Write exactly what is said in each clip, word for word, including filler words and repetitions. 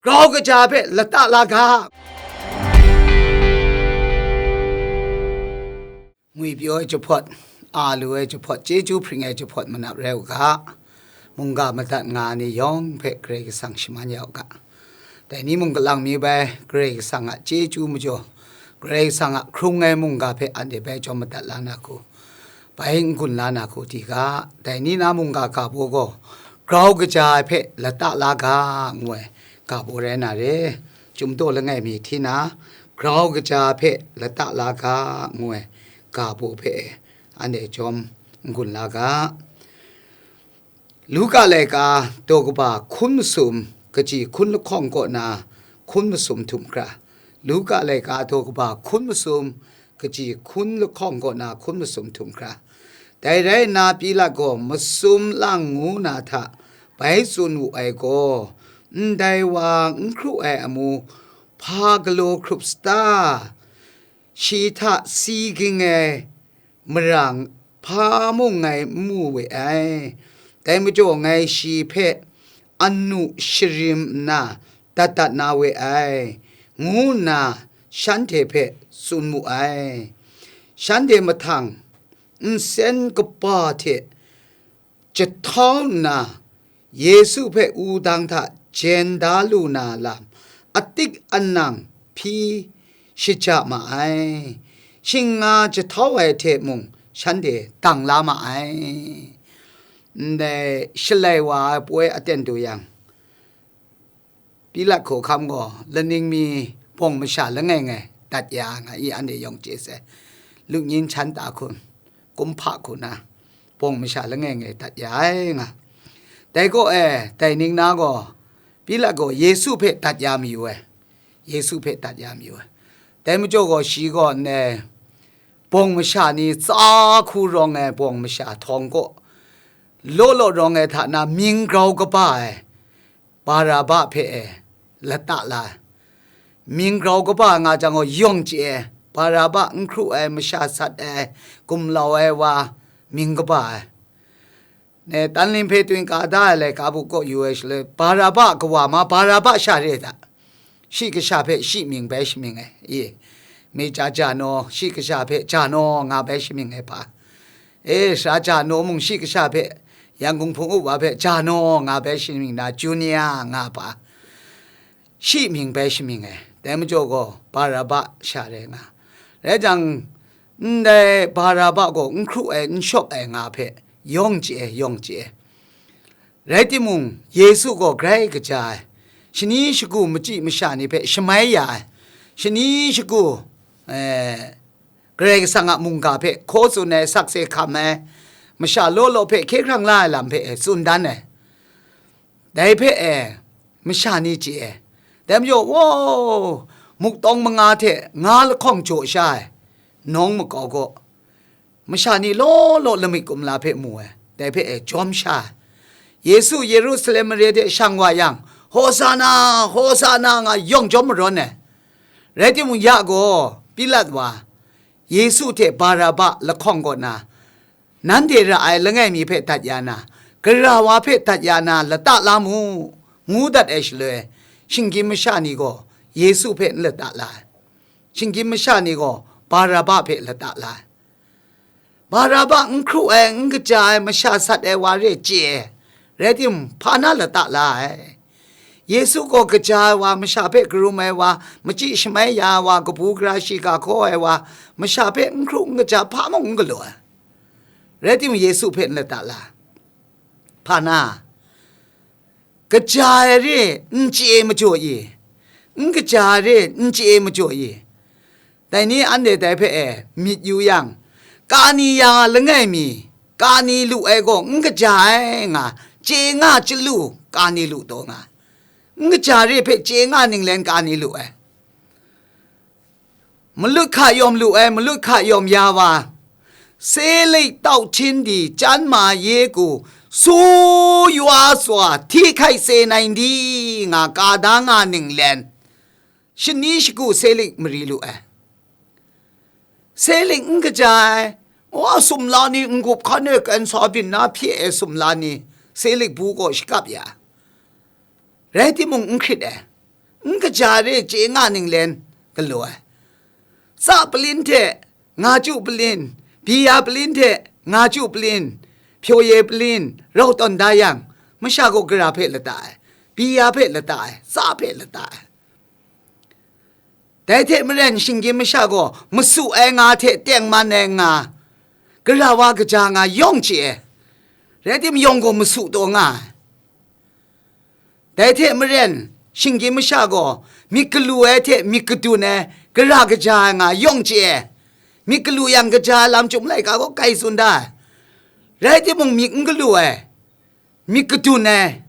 grau kaja hpe lata la ga. Ngwipyaw ai jahpawt, a lu ai jahpawt, chyeju hpring ai jahpawt manap rai u ga, mungga madat nga ai ni yawng hpe Karai Kasang shaman ya u ga. Dai ni mung kalang mi bai, Karai Kasang a chyeju majaw, Karai Kasang a hkrung ai mungga hpe anhte bai jawm madat la na hku, bai n-gun la na hku di ga. Dai ni na mungga ga baw gaw, grau kaja ai hpe lata la ga, ngu ai ga baw rai na re. Chyum daw langai mi hti na, grau kaja hpe lata la ga, ngu ai ga baw hpe anhte jawm n-gun la ga. Luka laika daw kaba hkun masum, kaji hkun lahkawng kaw na hkun masum htum hkra. Luka laika daw kaba hkun masum, kaji hkun lahkawng kaw na hkun masum htum hkra. Dai rai nna, Pilat gaw masum lang ngu na hta bai tsun wu ai gaw, ndai wa n hkru ai amu hpa galaw hkrup sata? Shi hta si ging ai mara hpa mung ngai n mu we ai. Dai majaw ngai shi hpe anu sharim nna dat dat na we ai, ngu nna shanhte hpe tsun mu ai. Shanhte mahtang nsen kaba hte jahtau nna, Yesu hpe wudang hta jen da lu na lam atik anang hpyi shaja ma ai. Shing nga jahtau ai hte mung shanhte dang la ma ai. Ndai Shalai wa ai poi aten du yang, Pilat hkawhkam gaw laning mi bawng masha langai ngai dat ya nga i, anhte yawng chye sai. Lungyin chan ta hku, kumhpa hku na, bawng masha langai ngai dat ya ai nga. Dai kaw e, dai ning na gaw, Pilat gaw Yesu hpe dat ya mayu ai. Yesu hpe dat ya mayu ai. Dai majaw gaw, shi gaw ndai bawng masha ni tsa hku rawng ai bawng masha htawng kaw, law law rawng ai hta na mying grau kaba ai Baraba hpe e lata la ai. Mying grau kaba nga jang gaw yawng chye ai, Baraba n hkru ai, masha sat ai, gumlau ai wa mying kaba ai. Ne, tanlin hpe tun ka da ai laika bu kaw yu ai shaloi, Baraba kawa ma, Baraba sha re ai hta. Shi kasha hpe shi mying bai shamying ai, i, mi ja ja naw, shi kasha hpe ja naw nga bai shamying ai hpa. E, sara ja naw mung shi kasha hpe, Yangon hpung up wa hpe ja naw nga bai shamying na, Junior nga hpa. Shi mying bai shamying ai. Dai majaw gaw, Baraba sha rai nga. Rai jang, ndai Baraba gaw n hkru ai, n shawp ai nga hpe, yawng chye ai, yawng chye ai. Rai timung, Yesu gaw grai kaja ai, shani shagu machyi masha ni hpe shamai ya ai, shani shagu, eh, Karai Kasang a mungga hpe hkaw tsun ai, sakse hkam ai, masha law law hpe hkye hkrang la ai lam hpe e tsun dan ai. Dai hpe e masha ni chye ai. Dai majaw, wow, muktawng manga hte nga lahkawng jaw sha ai, nawng makau gaw, masha ni law law lamik kumla hpe mu ai, dai hpe e jawm sha ai. Yesu Yerusalem mare de shang wa yang, "Hosana, Hosana," nga yawng jawm marawn ai. Rai timung, ya gaw Pilat wa, Yesu hte Baraba lahkawng kaw na, nanhte ra ai langai mi hpe dat ya na, gara wa hpe dat ya na, lata la mu, ngu dat ai shaloi, shinggyim masha ni gaw Yesu hpe n lata la ai. Shinggyim masha ni gaw Baraba hpe lata la ai. Baraba n hkru ai, n kaja ai, masha sat ai wa re chye ai, rai timung, hpa na lata la ai? Yesu gaw kaja ai wa, masha hpe karum ai wa, machyi shamai ya ai wa, kabu gara shiga hkaw ai wa, masha hpe n hkru n kaja hpa mung n galaw ai. Rai timung, Yesu hpe n lata la ai. Hpa na? Kaja ai re n chye majaw i? N kaja ai re n chye majaw i? Dai ni anhte dai hpe e myit yu yang, kani ya nga langai mi, kani lu ai gaw n kaja ai nga, chye nga chyalu, kani lu taw nga, n kaja re hpe chye nga ninglen kani lu ai. Malut hka yawm lu ai, malut hka yawm ya wa, เสรี tauhtin di, ကျန်းမာရေးကို ဆိုးရွားစွာ ထိခိုက်စေနိုင်သည် nga ka da nga ninglen, shani shagu เสรี mari lu ai. เสรี n kaja ai, wa, sumla ni n-gup hkan e kansa byin na hpye ai sumla ni, เสรี bu gaw shakap ya, rai timung n hkrit ai. n kaja re chye nga ninglen galaw ai. Tsa palin hte nga chyu palin, byi ya palin hte nga chyu palin, hpyaw ye palin, rau tawn da yang, masha gaw gara hpe lata ai, byi ya hpe lata ai, tsa hpe lata ai. Dai hte maren shinggyim masha gaw masu ai nga hte tengman ai nga, gara wa kaja nga yawng chye ai, rai timung yawng gaw masu taw nga ai. Dai hte maren, shinggyim masha gaw myit galu ai hte myit gadun ai, gara kaja ai nga yawng chye ai. Myit galu yang kaja ai lam chyum laika gaw kai tsun da ai. Rai timung, myit n galu ai, myit gadun ai,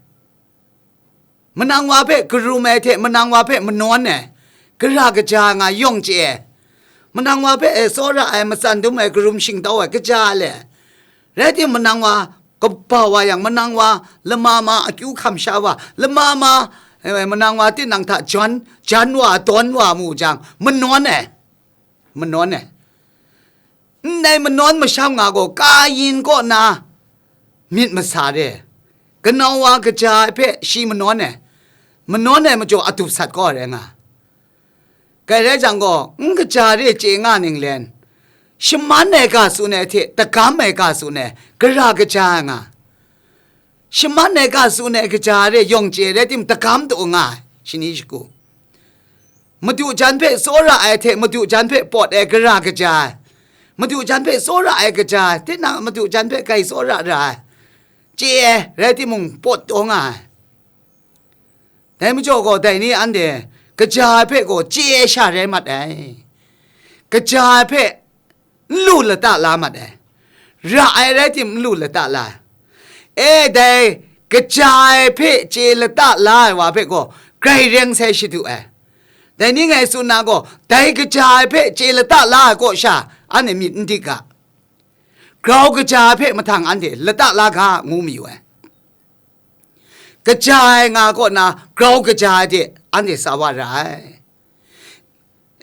manang wa hpe karum ai hte manang wa hpe manawn ai, gara kaja ai nga yawng chye ai. Manang wa hpe e tsawra ai, matsan dum ai, karum shingtau ai, kaja ai le. Rai timung, manang wa kaba wa yang, manang wa lama ma akyu hkam sha wa, lama ma, eh, manang wa tinang hta jan, jan wa, dawn wa mu jang, manawn ai, manawn ai. Ndai manawn masham nga gaw Kayin kaw na myit masa re, kanau wa kaja ai hpe shi manawn ai, manawn ai majaw a dup sat kaw ai rai nga. Kai rai jang gaw, n kaja re chye nga ninglen, shaman ai ga tsun ai hte dagam ai ga tsun ai, gara kaja ai nga. Shaman ai ga tsun ai kaja re yawng chye rai timung, dagam taw nga ai, shani shagu. Madu jan hpe tsawra ai hte madu jan hpe pawt ai, gara kaja ai. Madu jan hpe tsawra ai kaja ai, tinang madu jan hpe grai tsawra ra ai, chye ai, rai timung, pawt taw nga ai. Dai majaw gaw, dai ni anhte kaja ai hpe gaw chye ai sha rai mat ai. Kaja ai hpe n lu lata la mat ai. Ra ai rai tim, n lu lata la ai. E, dai kaja ai hpe chye lata la ai wa hpe gaw grai reng sai shadu ai. Dai ni ngai tsun na gaw, dai kaja ai hpe chye lata la ai kaw sha, anhte myit n dik ga. Grau kaja ai hpe mahtang anhte lata la ga, ngu mayu ai. Kaja ai nga kaw na grau kaja ai de anhte sa wa ra ai.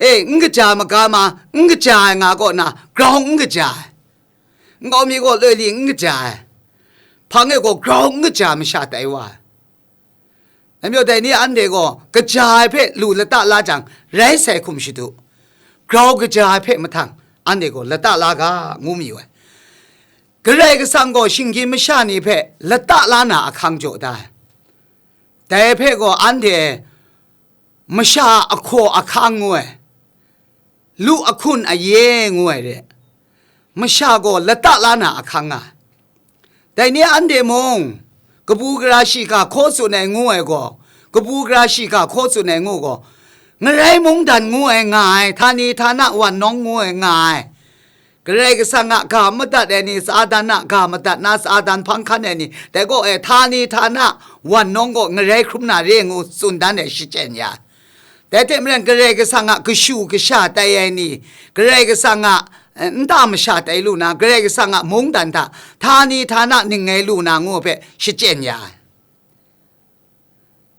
E, n kaja maga ma, n kaja ai nga kaw na grau n kaja ai. Nkau mi gaw loi li n kaja ai. Hpang e gaw grau n kaja ai masha tai wa ai. Dai majaw, dai ni anhte gaw kaja ai hpe lu lata la jang, rai sai hkum shadu. Grau kaja ai hpe mahtang anhte gaw lata la ga, ngu mayu ai. Karai Kasang gaw shinggyim masha ni hpe lata la na ahkang jaw da ai. Dai hpe gaw anhte masha ahkaw ahkang ngu ai, lu ahkun aye ngu ai re, masha gaw lata la na ahkang nga ai. Dai ni anhte mung, kabu gara shiga hkaw tsun ai ngu ai gaw, kabu gara shiga hkaw tsun ai ngu gaw, ngarai mungdan ngu ai nga ai, htani htana wannawng ngu ai nga ai, Karai Kasang a ga madat ai ni, Satan a ga madat na, Satan hpang hkan ai ni, dai gaw e, htani htana wannawng gaw ngarai hkrum na re ngu tsun dan ai shachyen ya. Dai hte maren, Karai Kasang a kashu kasha tai ai ni, Karai Kasang a, eh, nta masha tai lu na, Karai Kasang a mungdan hta htani htana ning ngai lu na ngu hpe shachyen ya ai.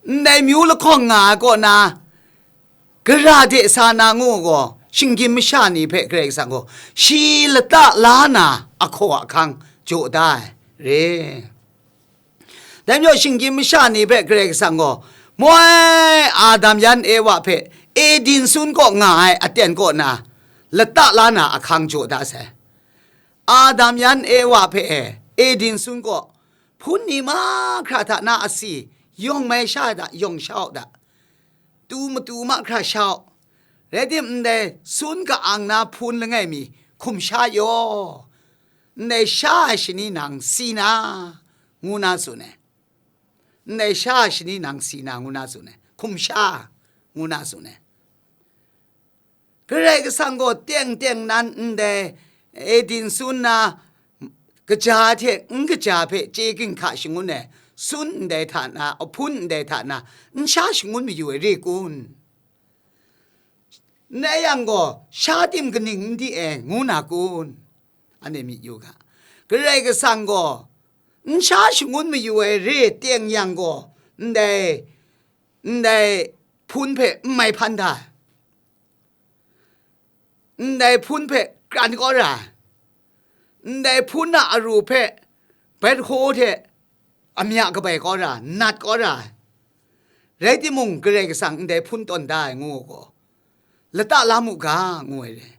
Ndai myu lahkawng nga ai kaw na, gara de sa na ngu gaw, shinggyim masha ni hpe Karai Kasang gaw shi lata la na ahkaw ahkang jaw da ai re. Dai majaw shinggyim masha ni hpe Karai Kasang gaw, moi, Adam yan Ewa hpe Eden sun kaw nga ai aten kaw na, lata la na ahkang jaw da sai. Adam yan Ewa hpe Eden sun kaw, hpun ni mahkra hta na asi, yawng mai sha ai hta, yawng sha u hta, tu matu mahkra sha u, rai timung, ndai sun ka-ang na hpun langai mi hkum sha yaw, ndai sha ai shani nang si na, ngu na tsun ai. Ndai sha ai shani nang si na, ngu na tsun ai. Hkum sha, ngu na tsun ai. Karai Kasang gaw teng teng nan ndai Eden sun na kaja hte n kaja hpe chye ginhka shangun ai, sun ndai hta na, ahpun ndai hta na, n sha shangun mayu ai re kun? Ndai yang gaw, sha tim kaning n di ai, ngu na kun? Anhte myit yu ga. Karai Kasang gaw, n sha shangun mayu ai re teng yang gaw, ndai, ndai hpun hpe n mai hpan da ai. Ndai hpun hpe kran kau ra ai. Ndai hpun a aru hpe bai hkaw hte amya kabai kau ra, nat kau ra ai. Rai timung, Karai Kasang ndai hpun tawn da ai ngu gaw, lata la mu ga, ngu ai re.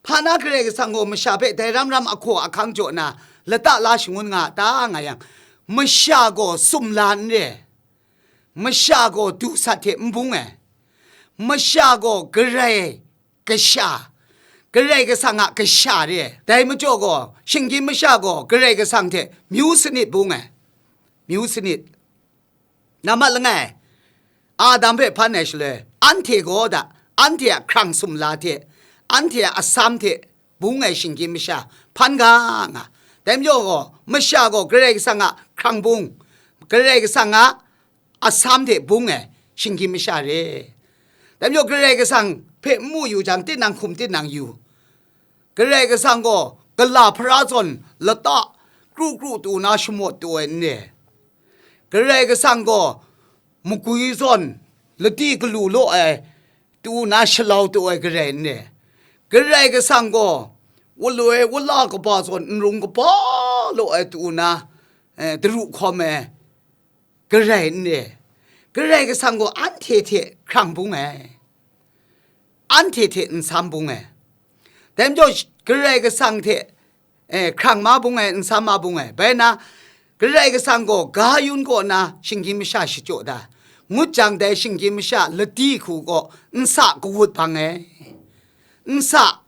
Hpa na Karai Kasang gaw masha hpe dai ram ram ahkaw ahkang jaw na lata la shangun nga a ta nga yang, masha gaw sumla n re, masha gaw du sat hte n bung ai, masha gaw Karai Kasha, Karai Kasang a Kasha re ai. Dai majaw gaw, shinggyim masha gaw Karai Kasang hte myu sanit bung ai, myu sanit. Nambat langai, Adam hpe hpan ai shaloi, anhte gaw da, anhte a hkrang sumla hte, anhte a asam hte bung ai shinggyim masha hpan ga nga. Dai majaw gaw, masha gaw Karai Kasang a hkrang bung, Karai Kasang a asam hte bung ai shinggyim masha re. Dai majaw Karai Kasang hpe n mu yu jang, tinang hkum tinang yu. Karai Kasang gaw gala hpara zawn lata kru kru tu na shamawt tu ai n re. Karai Kasang gaw magwi zawn ladi galu law ai tu na shalau tu ai Karai n re. Karai Kasang gaw waloi wala kaba zawn nrung kaba law ai tu na, eh, daru hkawm ai Karai n re. Karai Kasang gaw anhte hte hkrang bung ai, anhte hte nsam bung ai. Dai majaw, Karai Kasang hte, eh, hkrang ma bung ai, nsam ma bung ai. Bai na, Karai Kasang gaw ga yun kaw na shinggyim masha shachyaw da, ngut jang, dai shinggyim masha ladi hku gaw nsa kawut bang ai. Nsa,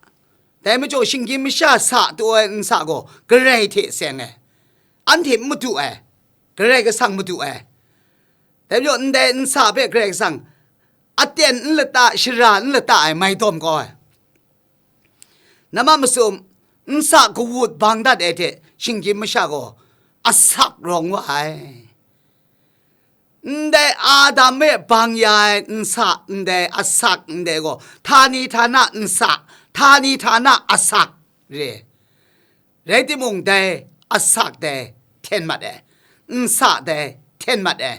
dai majaw shinggyim masha sa tu ai nsa gaw Karai hte seng ai, anhte n madu ai, Karai Kasang madu ai. Dai majaw ndai nsa hpe Karai Kasang aten n lata, shara n lata ai mai dawm kau ai. Nambat masum, nsa kawut bang dat ai hte shinggyim masha gaw asak rawng wa ai. Ndai Adam e bang ya ai nsa, ndai asak, ndai gaw htani htana nsa, htani htana asak re. Rai timung, dai asak dai hten mat ai, nsa dai hten mat ai,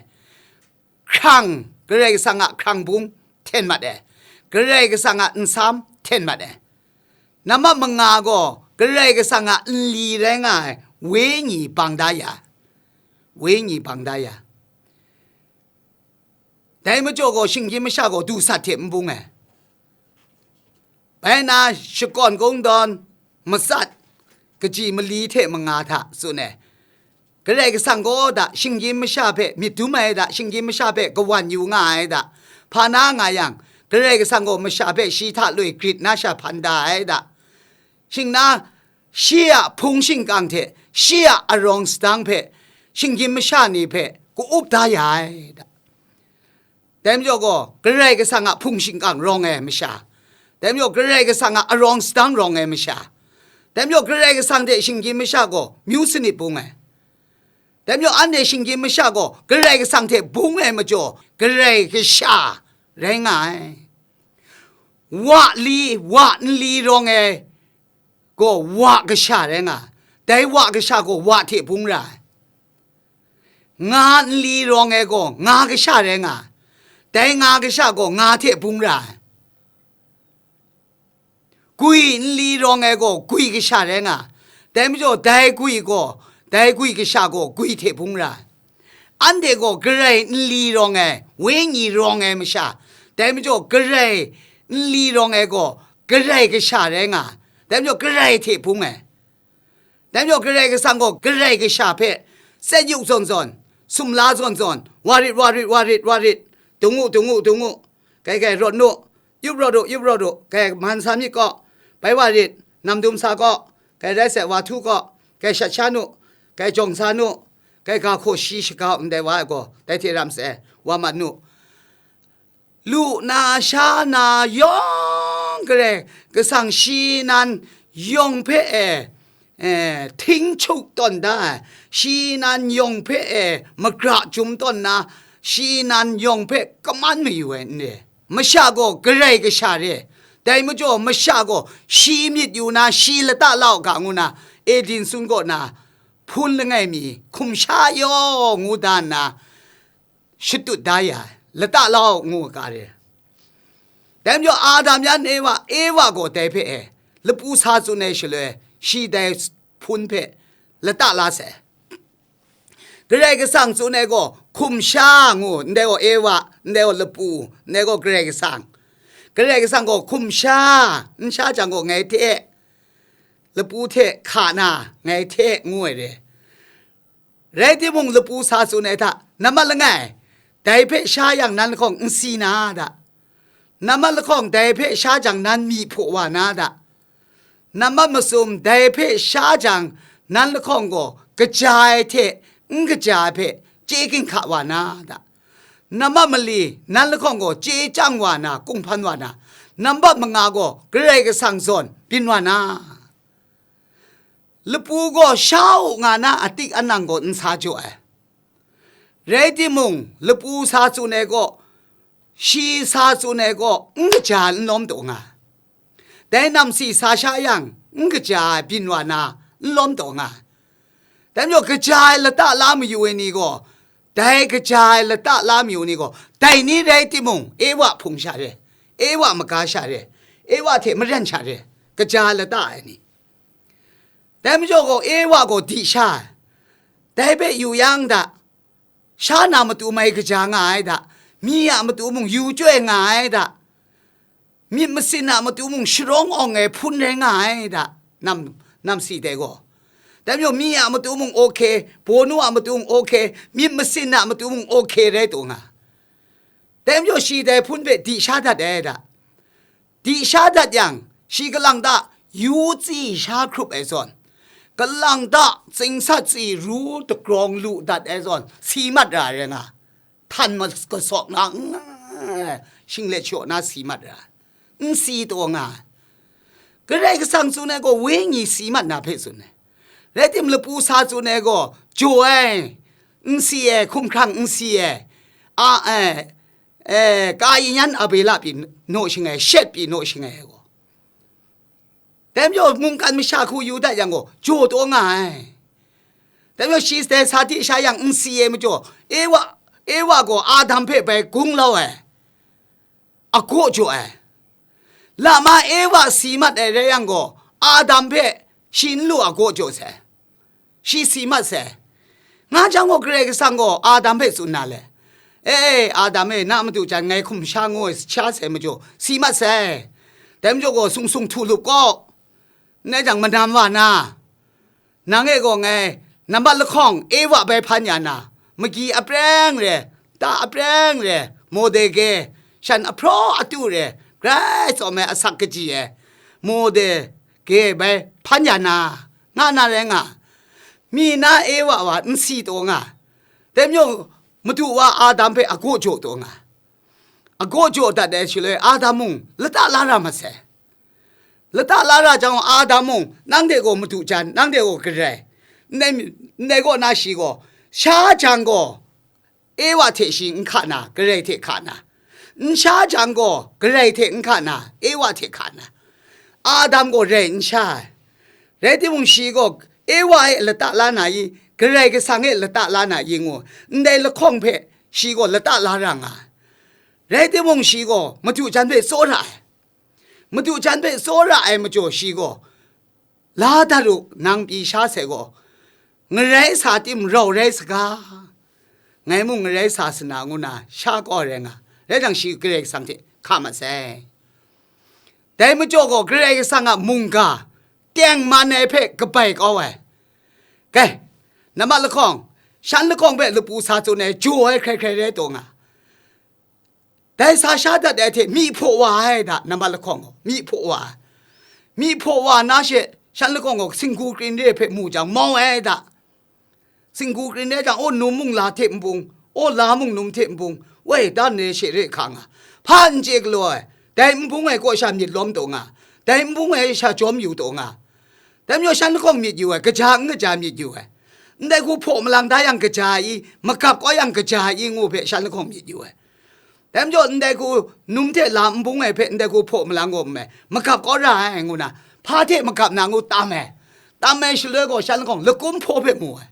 hkrang, Karai Kasang a hkrang bung hten mat ai, Karai Kasang a nsam hten mat ai. Nambat manga gaw Karai Kasang a nli rai nga ai wenyi bang da ya, wenyi bang da ya. Dai majaw gaw shinggyim masha gaw du sat hte n bung ai. Bai na, shakawn kungdawn, matsat, kaji mali hte manga hta tsun ai. Karai Kasang gaw da shinggyim masha hpe myit dum ai da, shinggyim masha hpe kawan yu nga ai da, hpa na nga yang, Karai Kasang gaw masha hpe shi hta loi grit na sha hpan da ai da. Shing na, shi a hpung shingkang hte shi a arawng sadang hpe shinggyim masha ni hpe ka-up da ya ai da. Dai majaw gaw, Karai Kasang a hpung shingkang rawng ai masha, dai majaw Karai Kasang a arawng sadang rawng ai masha, dai majaw Karai Kasang hte shinggyim masha gaw myu sanit bung ai. Dai majaw anhte shinggyim masha gaw Karai Kasang hte bung ai majaw, Karai Kasha rai nga ai. Wa li, wa nli rawng ai gaw wa kasha rai nga ai. Dai wa kasha gaw wa hte bung ra ai. Nga nli rawng ai gaw nga kasha rai nga ai. Dai nga kasha gaw nga hte bung ra ai. Gwi nli rawng ai gaw gwi kasha rai nga ai. Dai majaw dai gwi gaw, dai gwi kasha gaw gwi hte bung ra ai. Anhte gaw Karai nli rawng ai, wenyi rawng ai masha, dai majaw Karai nli rawng ai gaw Karai Kasha rai nga ai, dai majaw Karai hte bung ai. Dai majaw Karai Kasang gaw Karai Kasha hpe tsep yu zawn zawn, sumla zawn zawn, wa rit, wa rit, wa rit, wa rit, dung u, dung u, dung u, kai kai rawt nu, yup rawt u, yup rawt u, kai man sa myit kaw, bai wa rit, nam dum sa kaw, kai rai sai wa htu kaw, kai shat sha nu, kai jawng sa nu, kai ga hkaw shi shaga ndai wa ai gaw, dai hte ram sai, wa mat nu. Lu na sha na yawng Karai Kasang shi nan yawng hpe e, e, hting chuk tawn da ai, shi nan yawng hpe e, magra chyum tawn na, shi nan yawng hpe kaman mayu ai n re. Masha gaw Karai Kasha re, dai majaw masha gaw shi myit yu na, shi lata la u ga ngu na, Eden sun kaw na, hpun langai mi hkum sha yaw ngu da nna, shatut da ya ai, lata la u ngu ga re. Dai majaw Adam yan Ewa, Ewa gaw dai hpe e, lapu sa tsun ai shaloi, shi dai hpun hpe lata la sai. Karai Kasang tsun ai gaw hkum sha ngu, ndai gaw Ewa, ndai gaw lapu, ndai gaw Karai Kasang. Karai Kasang gaw hkum sha, n sha jang gaw ngai hte, lapu hte hka na, ngai hte ngu ai re. Rai timung, lapu sa tsun ai hta, nambat langai, dai hpe sha yang nan lahkawng n si na da. Nambat lahkawng, dai hpe sha jang nan myi hpaw wa na da. Nambat masum, dai hpe sha jang nan lahkawng gaw kaja ai hte n kaja ai hpe chye ginhka wa na da. Nambat mali, nan lahkawng gaw chye chyang wa na, kunghpan wa na. Nambat manga gaw Karai Kasang zawn byin wa na. Lapu gaw sha u nga na atik anang gaw n sa jaw ai. Rai timung, lapu sa tsun ai gaw, shi sa tsun ai gaw, n kaja ai n lawm taw nga. Dai namsi sa sha yang, n kaja ai byin wa na, n lawm taw nga. Dai majaw, kaja ai lata la mayu ai ni gaw, dai kaja ai lata la mayu ni gaw, dai ni rai timung, Ewa hpung sha re, Ewa maga sha re, Ewa hte maren sha re, kaja ai lata ai ni. Dai majaw gaw, Ewa gaw di sha ai. Dai hpe yu yang da, sha na matu mai kaja nga ai da, myi a matu mung yu chyoi nga ai da, myit masin a matu mung sharawng awng ai hpun rai nga ai da, nam, namsi dai gaw. Dai majaw, myi a matu mung oke, bawnu a matu mung oke, myit masin a matu mung oke rai taw nga. Dai majaw, shi dai hpun hpe di sha dat ai da. Di sha dat yang, shi kalang ta yu tsi sha hkrup ai zawn, kalang ta tsingsat tsi ru dagrawng lu dat ai zawn, si mat ra ai rai nga, htan ma-, gasawk na, shinglet shaw na si mat ra, n si taw nga. Karai Kasang tsun ai gaw, wenyi si mat na hpe tsun ai. Rai tim, lapu sa tsun ai gaw, jaw ai, n si ai, hkumhkrang n si ai, a, e, e, Kayin yan Abela pyi naw shangai, Shet pyi naw shangai ai gaw. Dai majaw, mungkan masha hku yu dat yang gaw, jaw taw nga ai. Dai majaw, shi dai sa di sha yang n si ai majaw, Ewa, Ewa gaw Adam hpe bai gunglau ai, agaw jaw ai. Lama Ewa si mat ai rai yang gaw, Adam hpe shi n lu agaw jaw sai. Shi si mat sai. Nga jang gaw, Karai Kasang gaw Adam hpe tsun na le, "E, Adam e, na madu jan ngai hkum sha ngu ai sha sai majaw, si mat sai. Dai majaw gaw, sung sung htu lup gaw, n rai jang manam wa na, nang e gaw ngai nambat lahkawng Ewa bai hpan ya na, magyi apreng re, ta apreng re, mawde ge, shan ahpraw atu re, grai tsawm ai asak kaji e, mawde ge bai hpan ya na, nga na rai nga, mi na Ewa wa n si taw nga, dai majaw madu wa Adam hpe agaw jaw taw nga, agaw jaw dat ai shaloi, Adam mung lata la ra masai. Lata la ra jang, Adam mung, nang de gaw madu jan, nang de gaw garai, ndai, ndai kaw na shi gaw, sha jang gaw, Ewa hte shi n hka na, garai hte hka na, n sha jang gaw, garai hte n hka na, Ewa hte hka na, Adam gaw rai n sha ai. Rai timung, shi gaw Ewa e lata la na i, Karai Kasang e lata la na i ngu, ndai lahkawng hpe shi gaw lata la ra nga ai. Rai timung, shi gaw madu jan hpe tsawra ai. Madu jan hpe tsawra ai majaw, shi gaw, "La dat u, nang pyi sha sai gaw, ngarai sa tim rau rai saga, ngai mung ngarai sa sa na," ngu na sha kau ai rai nga, rai jang, shi Karai Kasang hte hka mat sai. Dai majaw gaw, Karai Kasang a mungga tengman ai hpe kabai kau ai. Kai, nambat lahkawng, shan lahkawng hpe lapu sa tsun ai, jaw ai hkrai hkrai rai taw nga. Dai sa sha dat ai hte myi hpaw wa ai da, nambat lahkawng gaw, myi hpaw wa ai. Myi hpaw wa na she, shan lahkawng gaw, singgu krin re hpe mu jang, mau ai da. Singgu krin re jang, o, num mung la hte nbung, o, la mung num hte nbung, woi, dan re she re hka nga, hpa n chye galaw ai, dai nbung ai kaw sha myit lawm taw nga, dai nbung ai sha jawm yu taw nga. Dai majaw, shan lahkawng myit yu ai, kaja n kaja myit yu ai. Ndai hku hpaw malang da yang kaja i, magap kau yang kaja i ngu hpe shan lahkawng myit yu ai. Dai majaw, ndai hku num hte la nbung ai hpe ndai hku hpaw malang gaw n mai, magap kau ra ai, ngu na, hpa hte magap na ngu tam ai. Tam ai shaloi gaw, shan lahkawng lakum hpaw hpe mu ai.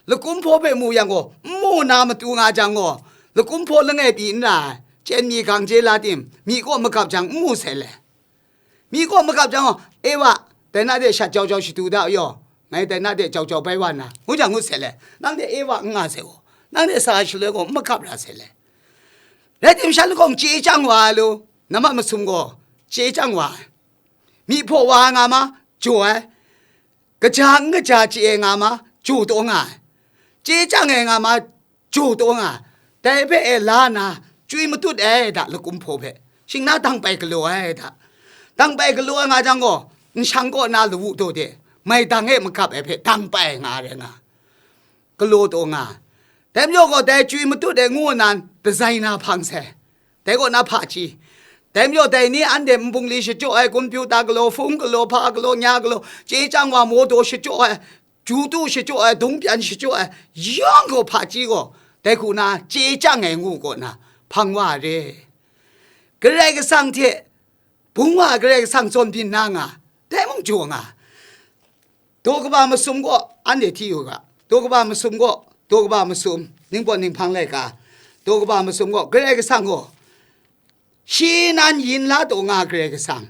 Lakum hpaw hpe mu yang gaw, n mu na matu nga jang gaw, lakum hpaw langai pyi n ra ai, chyen mi gang je la tim, myi kaw magap jang n mu sai le. Myi kaw magap jang gaw, "Ewa, dai na de shat jau jau shadu da yaw, Ngai dai na de jau jau bai wa na, ngu jang ngut se le, nang de e wa n nga se gaw, nang de sa ai shaloi gaw n makap ra se le. Rai tim, shan lahkawng chye chyang wa ai lu, nambat masum gaw chye chyang wa ai. Myi hpaw wa ai nga ma, jaw ai. Kaja n kaja chye ai nga ma, jaw taw nga ai. Chye chyang ai nga ma, jaw taw nga ai. Dai hpe e la na, chywi matut ai da, lakum hpaw hpe. Shing na dang pai galaw ai da. Dang pai galaw ai nga jang gaw, nshang kaw na lawu taw de, mai dang e makap ai hpe dang pai nga ai rai nga. Galaw taw nga. Dai majaw gaw, dai chywi matut ai ngu nnan, dazai na hpang sai. Dai kaw na hpaji. Dai majaw, dai ni anhte nbungli shachyaw ai, kompyuta galaw, hpung galaw, hpa galaw, nya galaw, chye chyang wa, mawdaw shachyaw ai, ju tu shachyaw ai, dungpyan shachyaw ai, yawng gaw hpaji gaw, dai hku na chye chyang ai ngu kaw na, hpang wa re. Karai Kasang hte bung wa Karai Kasang zawn byin na nga, dai mung jaw nga. Daw kaba masum gaw anhte hti u ga. Daw kaba masum gaw, daw kaba masum, ningpawt ninghpang laika, daw kaba masum gaw, Karai Kasang gaw, shi nan yin la taw nga Karai Kasang.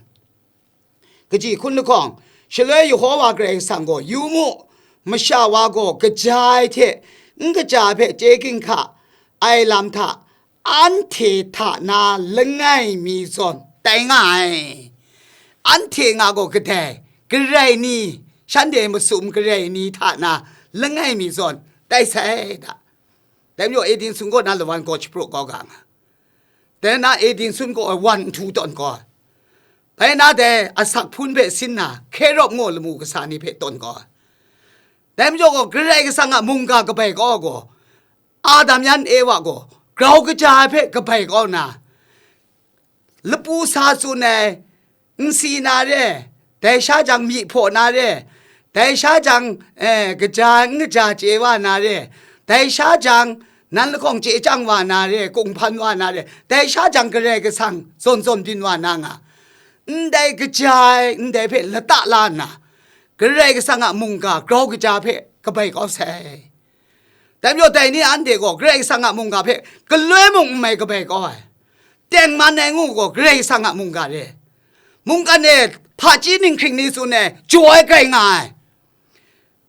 Kaji hkun lahkawng, shaloi Yehova Karai Kasang gaw, yu mu, masha wa gaw kaja ai hte n kaja ai hpe chye ginhka ai lam hta, anhte hta na langai mi zawn tai nga ai. Anhte nga gaw kadai, Karai ni, shanhte masum Karai ni hta na langai mi zawn tai sai da. Dai majaw Eden sun kaw na lawan gaw shapraw kau ga nga. Dai na Eden sun kaw ai wan nhtu tawn kau ai. Bai na dai asak hpun hpe sin na, Kerub ngaw lamu kasa ni hpe tawn kau ai. Dai majaw gaw, Karai Kasang a mungga kabai kau ai gaw, Adam yan Ewa gaw grau kaja ai hpe kabai kau nna, lapu sa tsun ai, nsi na re, dai sha jang myi hpaw na re, dai sha jang, eh, kaja n kaja chye wa na re, dai sha jang nan lahkawng chye chyang wa na re, kunghpan wa na re, dai sha jang Karai Kasang zawn zawn byin wa na nga, ndai kaja ai ndai hpe lata la nna, Karai Kasang a mungga grau kaja hpe kabai kau sai. Dai majaw dai ni anhte gaw Karai Kasang a mungga hpe galoi mung n mai kabai kau ai. Tengman ai ngu gaw Karai Kasang a mungga re. Mungkan e hpaji ninghkring ni tsun ai, jaw ai grai nga ai.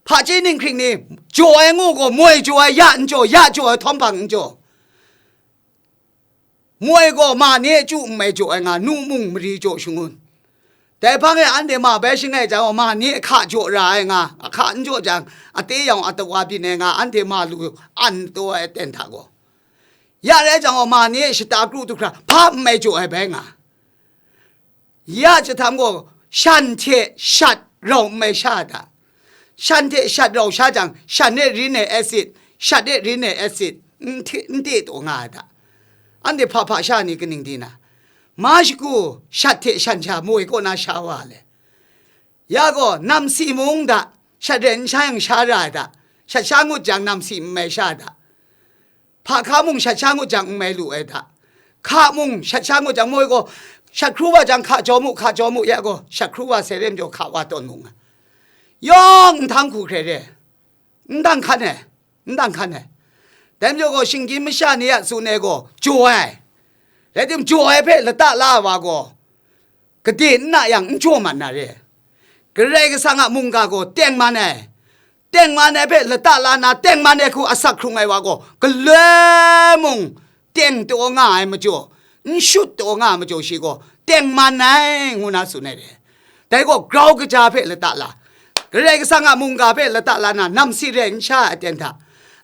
Hpaji ninghkring ni jaw ai ngu gaw, moi jaw ai ya n jaw, ya jaw ai htawm hpang n jaw. Moi gaw ma ni e chyu n mai jaw ai nga, nu mung mari jaw shangun. Dai hpang e anhte ma bai shangai jang gaw, ma ni e hka jaw ra ai nga, ahka n jaw jang, ate yawng atawa byin ai nga, anhte ma lu an taw ai aten hta gaw, ya rai jang gaw, ma ni e shata kru du hkra hpa n mai jaw ai bai nga. Ya chyahtam gaw, shan hte shat rau n mai sha ai hta? Shan hte shat rau sha jang, shan e rin ai acid, shat e rin ai acid, n hte, n te taw nga ai hta? Anhte hpa hpa sha ni kaning di na? Ma shagu shat hte shan sha moi kaw na sha wa le? Ya gaw, namsi mung da, shat rai n sha yang sha ra ai hta? Shat sha ngut jang, namsi n mai sha ai hta? Hpa hka mung shat sha ngut jang n mai lu ai hta? Hka mung shat sha ngut jang, moi gaw, shat hkru wa jang hka jaw mu, hka jaw mu, ya gaw, shat hkru wa sai re majaw hka wa tawn mu nga. Yawng nhtang hku hkrai re, n dang hkan ai, n dang hkan ai. Dai majaw gaw, shinggyim masha ni a tsun ai gaw, jaw ai. Rai timung, jaw ai hpe lata la ai wa gaw, gade n na yang, n jaw mat na re. Karai Kasang a mungga gaw tengman ai. Tengman ai hpe lata la na, tengman ai hku asak hkrung ai wa gaw, galoi mung teng taw nga ai majaw, n shut taw nga ai majaw, shi gaw tengman ai, ngu na tsun ai re. Dai gaw grau kaja hpe lata la, Karai Kasang a mungga hpe lata la na, namsi rai n sha ai aten hta,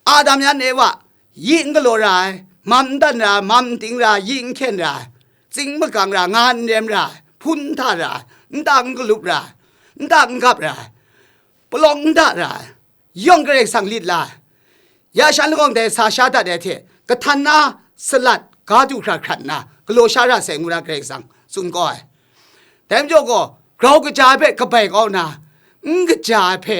Adam yan Ewa, yi n galaw ra ai, mam n dan ra ai, mam n ting ra ai, yi n hkyen ra ai, tsing magang ra, nga n rem ra ai, hpun n hta ra ai, nta n galup ra ai, nta n gap ra ai, palawng n da ra ai, yawng Karai Kasang lit la ai. Ya shan lahkawng dai sa sha dat ai hte, kahtan na salat ga du hkra hkrat nna, galaw sha ra sai, ngu na Karai Kasang tsun kau ai. Dai majaw gaw, grau kaja ai hpe kabai kau nna, n kaja ai hpe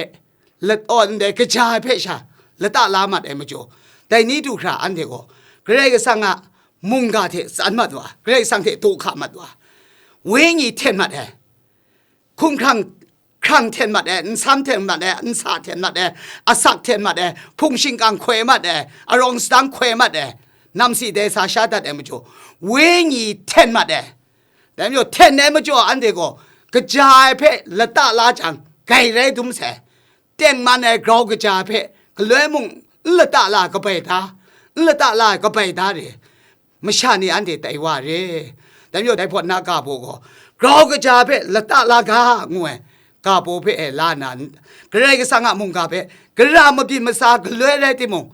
lat-, aw, ndai kaja ai hpe sha lata la mat ai majaw, dai ni du hkra anhte gaw Karai Kasang a mungga hte tsan mat wa, Karai Kasang hte daw hka mat wa, wenyi hten mat ai, hkumhkrang hkrang hten mat ai, nsam hten mat ai, nsa hten mat ai, asak hten mat ai, hpung shingkang hkoi mat ai, arawng sadang hkoi mat ai, namsi dai sa sha dat ai majaw, wenyi hten mat ai. Dai majaw, hten ai majaw anhte gaw kaja ai hpe lata la jang, grai rai dum sai. tengman ai grau kaja hpe galoi mung n lata la kabai da, n lata la kabai da re, masha ni anhte tai wa re. Dai majaw dai hpawt na ga baw gaw, grau kaja hpe lata la ga ngu ai ga baw hpe e la nna, Karai Kasang a mungga hpe gara mabyin masa galoi rai timung,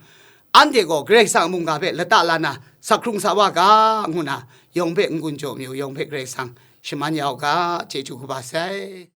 anhte gaw Karai Kasang a mungga hpe lata la na, sa hkrung sa wa ga ngu na, yawng hpe n-gun jaw mayu, yawng hpe Karai Kasang shaman ya u ga, chyeju kaba sai.